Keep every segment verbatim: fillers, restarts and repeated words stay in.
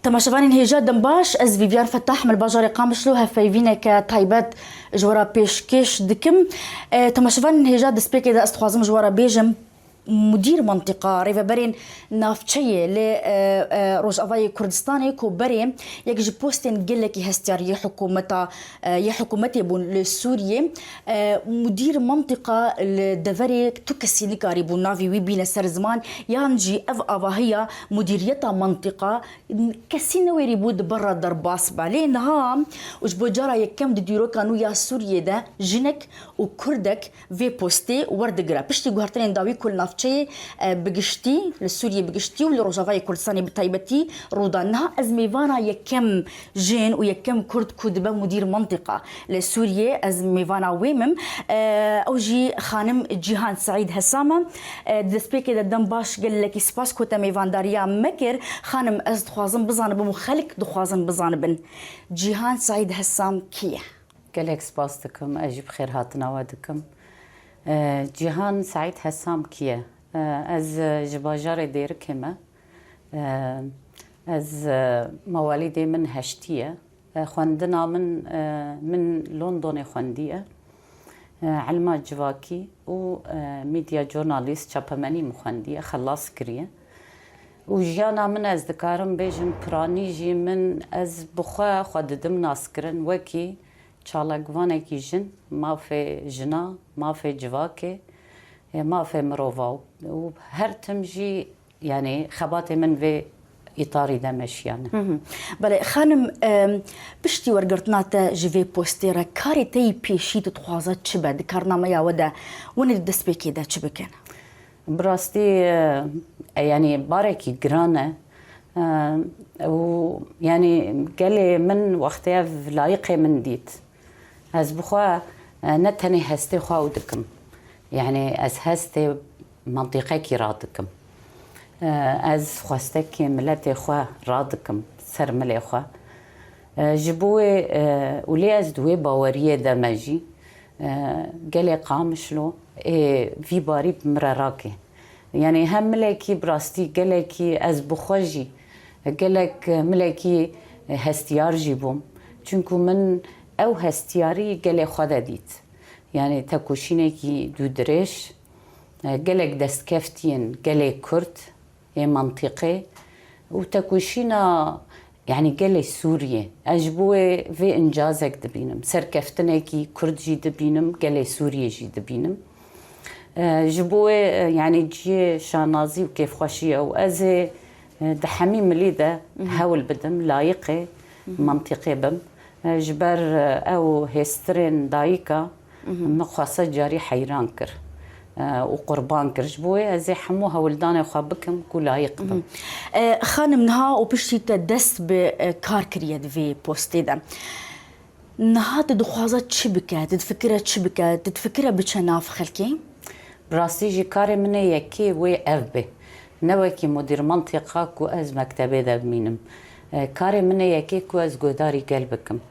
Temaşevanên hêja dem baş, ez Vîvyan Fetah me li bajarê Qamişlo hevpeyvîneke taybet ji we re pêşkêş dikim. E, temaşevanên hêja destpêkê de ez dixwazim ji we re bêjim, mudîr mentiqa, rêveberên navçeyê li, e, e, Rojavayê Kurdistanê ku berê yek ji postên gelekî hestiyar yê hikûmeta, e, yê hikûmetê bûn li Sûriyê. E, mudîr mentiqa li deverê tu kesî nikarîbû navê wî bîne ser ziman, yan jî ev avahiya mudîriyeta mentiqa kesî newêrîbû di ber re derbas be. Lê niha û ji bo cara yekem di dîroka nû ya Sûriyê de jinek û kurdek vê postê werdigire. Piştî guhertinên dawî ku li navçeyê, e, bi giştî, li Sûriyê bi giştî û li Rojavayê Kurdistanê bi taybetî rû da. Niha ez mêvana yekem jin û yekem kurd ku dibe mudîr mentiqa li Sûriyê, ez mêvana wê mim. E, ew jî xanim Cîhan Seîd Hesam e. E, di destpêkê de dem baş, gelekî spas ku te mêvandariya me kir. Xanim, ez dixwazim bizanibim û xelk dixwazin bizanibin. Cîhan Seîd Hesam kî ye? Gelek spas dikim, ez jî bi xêrhatina we dikim. E, Cîhan Seîd Hesam kî ye? E, ez, e, ji bajarê Dêrikê me. E, ez, e, mewalîdê min heştî ye. E, xwendina min, e, min Londonê xwendiye. E, ilma civakî û, e, medya, jurnalîst, çapemenî min xwendiye, xelas kiriye. Û jiyana min, ez dikarim bêjim, piranî jî min, ez bi xwe, xwe didim naskirin wekî çalakvanekî jin, mafê jina, mafê civakê, e, mafê mirova û, û her tim jî, yanî xebatê min vê îtarî de meşiyane. Hı hı. Belê, xanim, em, piştî wergirtina te ji vê postê re karê te yî pêşî tu dixwaze çi be? Di karnameya we de, winê di destpêkê de çi bikin? Bi rastî, e, e, yanî barekî giran e. E, û yanî gelê min wextê ev layiqê min dît. Ez bi xwe, e, ne tenê hestê xwe ew dikim. Yanî ez hestê mentiqekî radikim. E, ez xwestekê miletê xwe radikim ser milê xwe. E, ji bo wê, e, û lê ez di wê baweriyê de me jî, e, gelê Qamişlo ê vî barî bi min re rake. Yanî hem milekî bi rastî gelekî ez bi xwe jî gelek milekî hestiyar jî bûm. Çunku min ew hestiyarî gelê xwe de dît. Yanî tekoşînekî dûdirêj, e, gelek destkeftiyên gelê Kurd ê mentiqê û tekoşîna, yanî gelê Sûriyê. Ez ji bo wê vê încazek dibînim. Serkeftinekî Kurd jî dibînim, gelê Sûriyê jî dibînim. E, ji bo wê, e, yanî cihê şanazî û kêfxweşî ye û ez ê, e, di hemî milî de hewl bidim, layiqê mentiqê bim. E, ji ber, e, ew hêstirên dayika min xwe sed carî heyran kir, e, û qurban kir. Ji bo wê ez ê hemû hewldanê xwe bikim ku layiq bim. E, xanim, niha û piştî te dest bi, e, kar kiriye di vê postê de. Niha tu dixwaze çi bike? Tu difikire çi bike? Tu difikire biçe nav xelkê? Bi rastî jî karê min ê yekê wê ev be. Ne wekî mudîr mentiqa ku ez mektebê de bimînim. E, karê min ê yekê ku ez guhdarî gel bikim.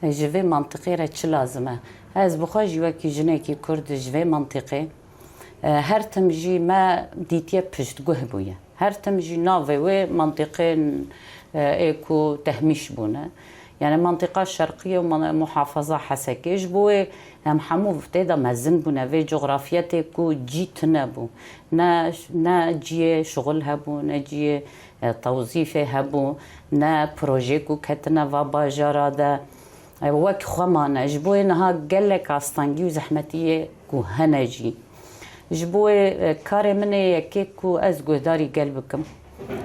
E, ji vê mentiqê re çi lazim e? Ez bi xwe jî wekî jinekî Kurd ji vê mentiqê, e, her tim jî me dîtiye piştguh bûye. Her tim jî navê wê mentiqên, e, ê ku tehmîş bûne. Yani mentiqa şerqiyê û men-, muhafaza Hesekê. Ji bo wê em hemû tê de mezin bûne. Vê cografiyetê ku cî tune bû. Ne, ne ciyê şixul hebû, ne ciyê, e, tewzîfê hebû, ne projê ku ketine va bajara de, e, wek xwe mane. Ji bo wê niha gelek astengî û zehmetiyê ku hene jî. Ji bo wê, e, karê min ê yekê ku ez guhdarî gel bikim,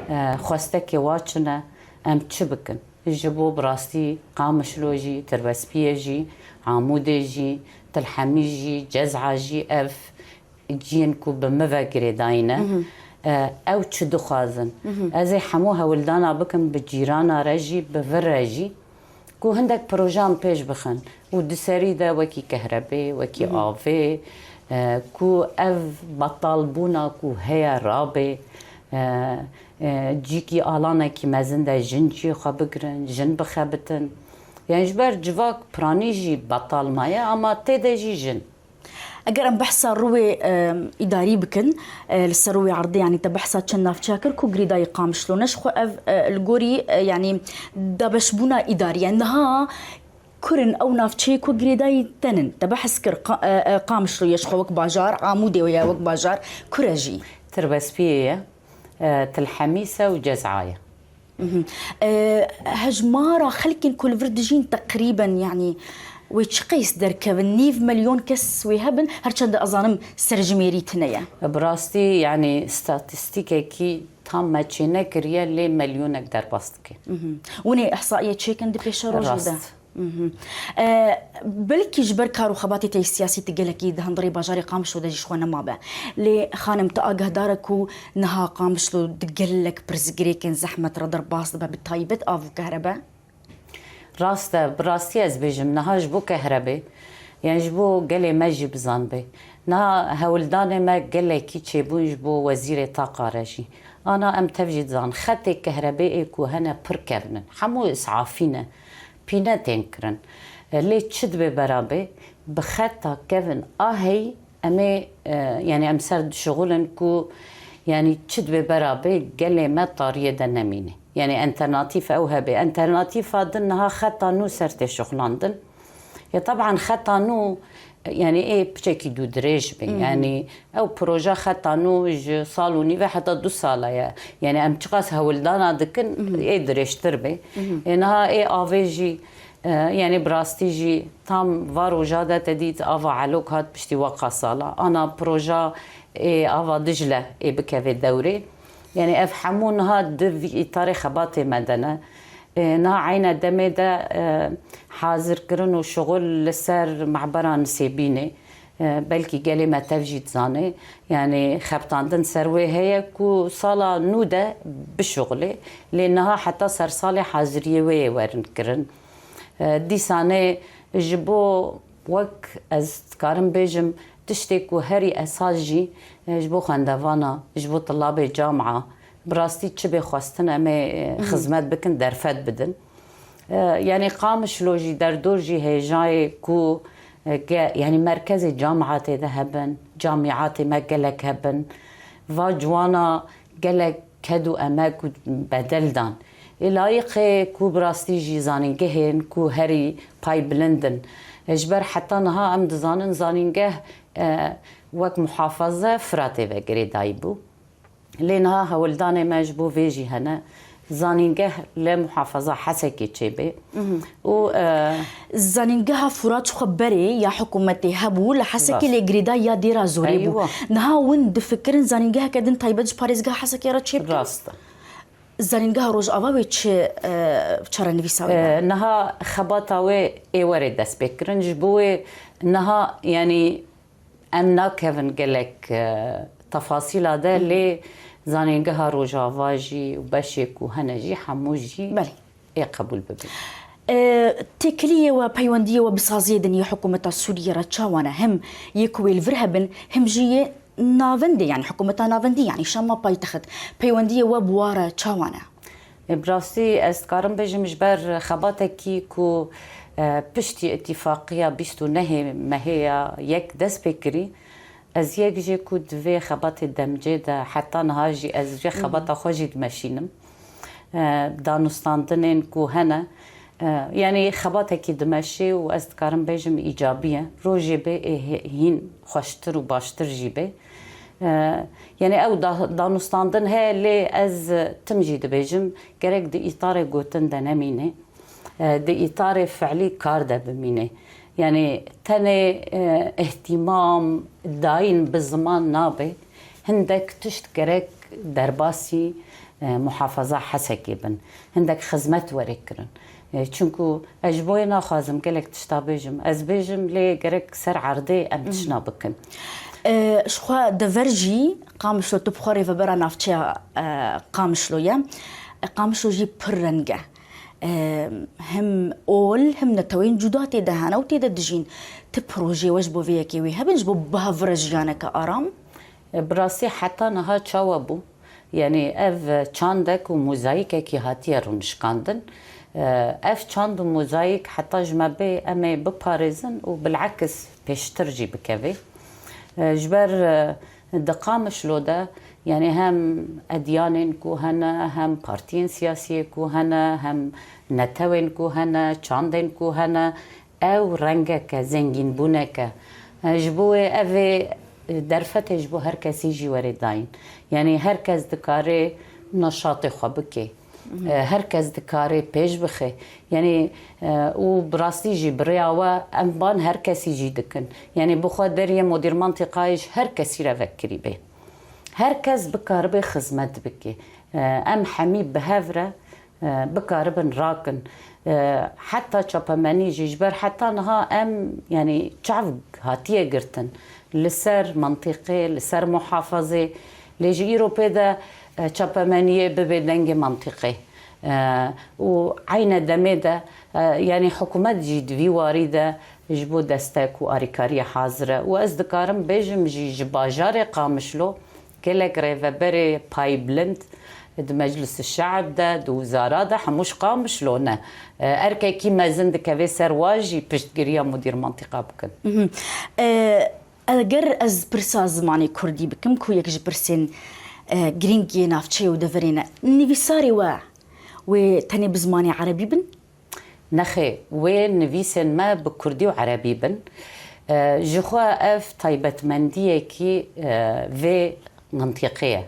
e, xwestekê wa çi ne, em çi bikin? Ji bo bi rastî Qamişlo jî, Tirbespiyê jî, Amûdê jî, Tilhemî jî, Cezha jî ev ciyên ku bi min ve girêdayî ne, e, ew çi dixwazin? Ez ê hemû hewldana bikim bi cîrana re jî, bi vir re jî. Ku hindek projan pêş bixin û di serî de wekî kehrebê, wekî avê, e, ku ev betalbûna ku heye rabe, e, e, cîkî alanekî mezin de jin ciyê xwe bigirin, jin bixebitin. Yani ji ber civak piranî jî betal maye, ama tê de jî jin. Eger em behsa rûyê, e, îdarî bikin, e, li ser rûyê erdê, yanî te behsa çend navçeya kir ku girêdayî Qamişlo ne, ji xwe ev, e, li gorî, e, yanî dabeşbûna îdarî ye. Niha kur in ew navçeyê ku girêdayî te nin? Te behs kir Qa-, e, e, Qamişlo ye ji xwe wek bajar, Amûdê ye wek bajar, kur e jî? Tirbespiyê ye, e, Til Hemîs e û Cezayê. Mhm. E, hejmara xelkên ku li vir dijîn teqrîben, yanî wê çi qeys derkevin? Nîv milyon kes wê hebin, her çend ez zanim serjimêrî tune ye. Bi rastî, yanî statîstîkekî tam me çênekiriye, lê milyonek derbas dike. Mhm. Hûn ê ihsaiyê çêkin di pêşerojê de? Rast. Mhm. E, belkî ji ber kar û xebatê te yê siyasî tu gelekî di hundirê bajarê Qamişlo de jî ji xwe nemabe. Lê xanim, tu agehdar e ku niha Qamişlo di gelek pirsgirêkên zehmet re derbas dibe, bi taybet av û kehrebe? Rast e, bi rastî ez bêjim, niha ji bo kehrebê, yan ji bo gelê me jî bizanbê. Niha hewldanê me gelekî çêbûn ji bo wezîrê taqa re jî. Ana em tev jî dizan, xetê kehrebê ê ku hene pir kevn in. Hemû isafî ne. Pîne tên kirin. E, lê çi dibe bera bê, bi xeta kevin a heyî em ê, e, yanî em ser dişixulin ku, yanî çi dibe bera bê gelê me tariyê de nemîne. Yanî enternatîf ew hebe. Enternatîfa din niha xeta nû ser tê şixulandin. Ya teban xeta nû, yanî ê piçekî dû dirêj be. Mhm. Yanî ew proje xeta nû ji sal û nîve heta du sala ye. Yanî em çiqas hewldana dikin, mhm, ê dirêjtir be. Mhm. Ê niha ê avê jî, e, yanî bi rastî jî tam va roja de te dît ava Elok hat piştî weqa sala. Ana proja ê ava Dicle ê bikeve dewrê. Yanî ev hemû niha di vî îtarê xebatê me de ne. E, niha eyne demê de, e, hazirkirin û şixul li ser mehbera Nisêbînê, e, belkî gelê me tev jî dizanê. Yanî xebitandin ser wê heye ku sala nû de bişixulê, lê niha heta sersalê haziriyê wê yê werin kirin. E, dîsanê ji bo, wek ez dikarim bêjim, tiştê ku herî esas jî, e, ji bo xwendevana, ji bo tilabê camia, bi rastî çi bê xwestin em ê, e, mhm, xizmet bikin, derfet bidin. E, yanî Qamişlo jî, derdor jî hêjayê ku, e, ge-, yanî merkezê camia tê de hebin, camîatê me gelek hebin. Va ciwana gelek ked û emek û bedel dan. Ê layîqê ku bi rastî jî zanîngehên ku herî paybilind in. E, ji ber heta niha em dizanin zanîngeh, e, wek muhafaza Firatê ve girêdayî bû. Lê niha hewldanê me ji bo vê jî hene. Zanîngeh li muhafaza Hesekê çêbê. Mhm. Û, e, Zanîngeha Furat ji xwe berê ya hikûmetê hebû, li Hesekê, rast, lê girêdayî ya dêra zorê bû. Eywa. Niha hûn difikirin zanîngeheke din taybet ji parêzgeha Hesekê re çê bikin? Rast e. Zanîngeha Rojava wê çi, e, çarenivîsa wê be? E, niha xebata wê ê werê destpêkirin. Ji bo wê niha, yanî, em nakevin gelek, e, tefasîla de, lê zanîngeha Rojava jî û beşê ku hene jî hemû jî, belê, ê qebûl bibin. E, têkiliyê we, peywendiyê we bi saziyê din yê hikûmeta Sûriyê re çawa ne? Him yê ku wê li vir hebin, him jî yê navendê, yanî hikûmeta navendî, yanî Şama paytext. Peywendiyê we bi wa re çawa ne? E, bi rastî ez dikarim bêjim ji ber xebatekî ku, e, piştî îtîfaqiya bîst û nehê mehê ya yek dest pê kirî, ez yek jê ku di vê xebatê demcê de heta niha jî ez vê xebata xwe jî dimeşînim. E, danûstandinên ku hene, e, yanî xebatekî dimeşê û ez dikarim bêjim îcabî ye. Rojê bê ê hê-, hîn xweştir û baştir jî bê. E, yanî ew da-, danûstandin heye, lê ez tim jî dibêjim, gerek di îtarê gotin de nemîne, e, di îtarê fiilî kar de bimîne. Yanî tenê, e, îhtîmam dayîn bi ziman nabe, hindek tişt gerek derbasî, e, muhafaza Hesekê bin. Hindek xizmet were kirin. E, çunku ez ji bo yê naxwazim gelek tişta bêjim. Ez bêjim, lê gerek ser erdê em tişna bikin. E, ji xwe dever jî Qamişlo, tu bi xwe rêvebera navçeya, e, Qamişlo ye. E, Qamişlo jî pir reng e. E, him ol, him neteweyên cuda tê de hene û tê de dijîn. Tu projeyê we ji bo vê yekê wê hebin, ji bo biha vire jiyaneke aram? E, bi rastî heta niha çawa bû? Yanî ev çandek û mozayîkekî hatiye rûnişkandin. E, ev çand û mozayîk heta ji me bê em ê biparêzin û bilekis pêştir jî bikeve. E, ji ber, e, di Qamişlo de, yanî hem edyanên ku hene, hem partiyên siyasiyê ku hene, hem netewên ku hene, çandên ku hene, ew rengeke, zengînbûneke. E, ji bo wê ev ê, e, derfetê ji bo her kesî jî were dayîn. Yanî her kes dikare naşatê xwe bike. E, her kes dikare pêş bixe. Yanî, e, û bi rastî jî bi rêya we em van her kesî jî dikin. Yanî bi xwe deriyê modîr mantîqayê ji her kesî re vekirî bê. Her kes bikaribe xizmet bike. E, em hemî bi hev re, e, bikaribin rakin. E, heta çapemenî jî ji ber heta niha em, yanî çav hatiye girtin. Li ser mantîqê, li ser muhafazê, lê ji îro pê de, e, çapemeniyê bibe dengê mantîqê. E, û eyne demê de, e, yanî hikûmet jî di vî warî de ji bo destek û arîkariyê hazir e. Û ez dikarim bêjim jî ji bajarê Qamişlo gelek rêveberê paybilind di Meclis Şeib de, di wizara de hemû ji Qamişlo ne. E, erkekî mezin dikeve ser wa jî piştgiriya mudîr mantîqa bikin. Mhm. E, Eger ez pirsa zimanê kurdî bikim, ku yek ji pirsên, e, girîng yê navçeyê û deverê ne, nivîsarê we wê tenê bi zimanê erebî bin? Nexê, wê nivîsên me bi kurdî û erebî bin. E, ji xwe ev taybetmendiyekî, e, vê mintîqê ye,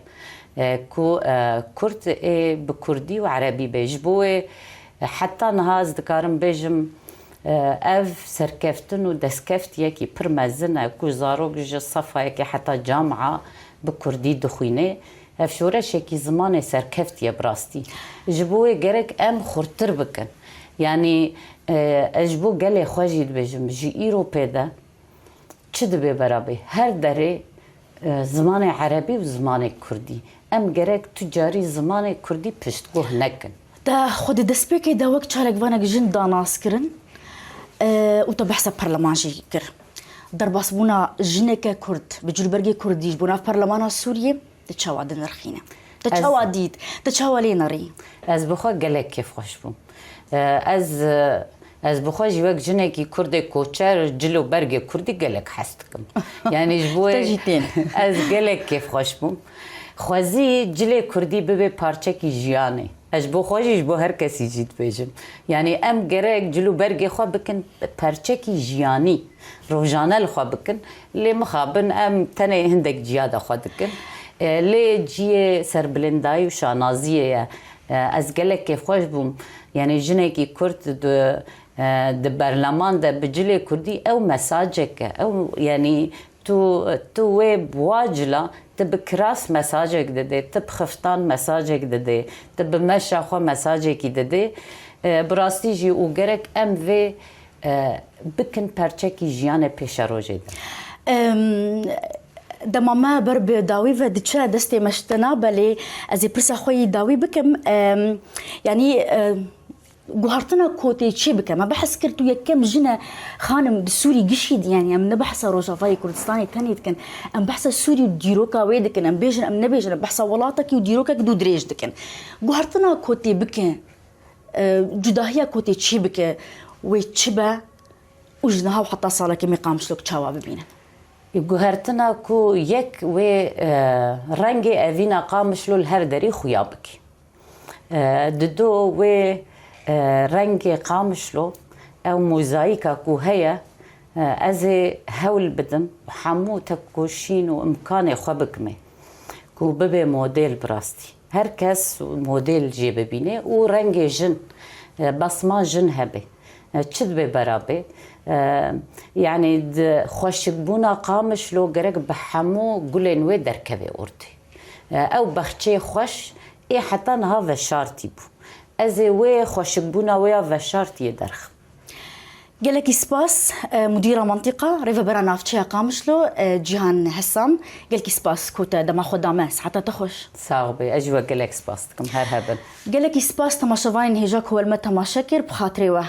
e, ku, e, kurd ê bi kurdî û erebî bê. Ji bo wê, e, heta niha ez dikarim bêjim, e, ev serkeftin û destkeftiyekî pir mezin e ku zarok ji sefayekê heta camia bi kurdî dixwîne. Ev şoreşekî zimanê serkeftiye bi rastî. Ji bo wê gerek em xurtir bikin. Yanî, e, ez ji bo gelê xwe jî dibêjim, ji îro pê de, çi dibe bera bê? Her derê, e, zimanê erebî û zimanê kurdî. Em gerek tu carî zimanê kurdî piştguh nekin. Te xwe di destpêkê de wek çalakvanek jin da nas kirin, e, û te behsa perleman jî kir. Derbasbûna jineke kurd bi cilûbergê kurdî ji bo nav perlemana Sûriyê te çawa dinirxîne? Te Ez çawa dît? Te çawa lê nerî? Ez bi xwe gelek kêfxweş bûm. E, ez, e, ez bi xwe jî wek jinekî kurdê koçer cil û bergê kurdî gelek hez dikim. Yanî ji bo Te wê jî tên. Ez gelek kêfxweş bûm. Xwezî cilê kurdî bibe parçekî jiyanê. Ez ji bo xwe jî, ji bo her kesî jî dibêjim. Yanî em gerek cil û bergê xwe bikin perçekî jiyanî, rojane li xwe bikin. Lê mixabin em tenê hindek ciya de xwe dikin. E, lê ciyê serbilindayî û şanaziyê ye. E, ez gelek kêfxweş bûm. Yanî jinekî kurd di, e, di berleman de bi cilê kurdî ew mesajek e. Ew, yanî tu, tu wê bi wa cila, tu bi kiras mesajek didê, tu bi xiftan mesajek didê, tu bi meşa xwe mesajekî didê. E, bi rastî jî û gerek em vê, e, bikin perçekî jiyanê pêşerojê de. Em, dema me ber bi dawî ve diçe, destê me ji te nabe, lê ez ê pirsa xwe yî dawî bikim. Em, yanî, em, Guhertina ku tê çê bike. Me behs kir, tu yekem jin e, xanim, di Sûrî gişî dî, yanî em ne behsa Rojavayê Kurdistanê tenê dikin. Em behsa Sûrî û dîroka wê dikin. Em bêjin, em nebêjin, em behsa welatekî û dîrokek dû dirêj dikin. Guhertina ku tê bike, e, cudahiya ku tê çê bike, wê çi be û ji niha û heta salekê me Qamişlok çawa bibînin? Guhertina ku yek wê, e, rengê evîna Qamişlo li her derî xuya bike. E, dido wê, e, rengê Qamişlo, ew mozayîka ku heye, e, ez ê hewl bidim, hemû tekoşîn û imkanê xwe bikimê, ku bibe model bi rastî. Her kes model jê bibîne û rengê jin, e, basma jin hebe. E, çi dibe bera bê? E, yanî di xweşikbûna Qamişlo gerek bi hemû gulên wê derkeve ortê. E, ew bexçeyê xweş ê heta niha veşartî bû. Ez ê wê xweşikbûna wê ya veşartiyê derxim. Gelekî spas, e, Mudîra Mantîqa, Rêvebera Navçeya Qamişlo, e, Cîhan Hesan. Gelekî spas ku te dema xwe da me. Siheta te xweş. Sax bê. Ez jî we gelek spas dikim. Her hebin. Gelekî spas temaşevanên hêja ku we li me temaşe kir, bi xatirê we.